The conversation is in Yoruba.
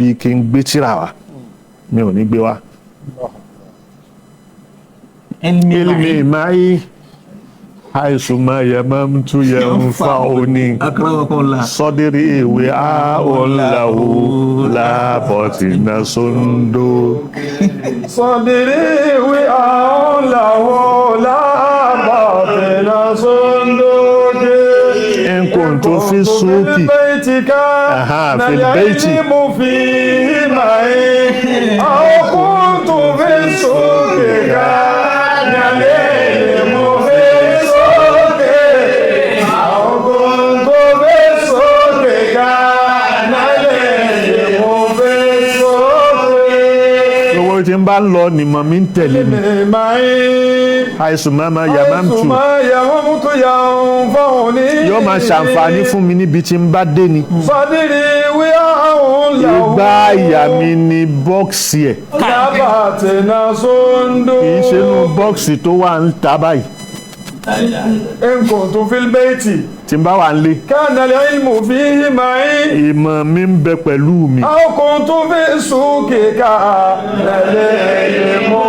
Bí kí n gbé tírà wá, mi ò ní gbé wá. Ilmi. Ilmi ma'i haisuma yamamtu yanfa'uni. Akramakumullah. Sọdírí ìwé àhóńláwó lábọ̀tìnà sóńdó. Sọdìrí ìwé àwọn làwọ̀ lábàtìnà sóńdókè. Nkuntu fi súkì. Fil-baytika. Aha, fil-bayti. Nàlẹ́ fi máa àwọn kuntu fi súkì ká. Nàlẹ́ mú fi súkì. Àwọn kuntu fi súkì ká. Nàlẹ́ mú fi súkì. Gbogbo tí ń bá ń lọ nìmọ̀ mi ń tẹ̀lé mi. Haisuma yamamtu yóò máa ṣàǹfààní fún mi níbi tí ń bá dé ni. Sọdírí wí àwọn làwọn. Igbá àyà mi ni bọ́ọ̀sì ẹ̀. Lábàtìnà sóńdó. Kì í ṣe inú bọ́ọ̀sì tó wà ń ta báyìí. Nkuntu fil-bayti. Tí ń bá wà ń lé. Kana al-ilmu fihi ma'i. Ìmọ̀ mi ń bẹ pẹ̀lú mi. Aw kuntu fi suqi kana al-ilmu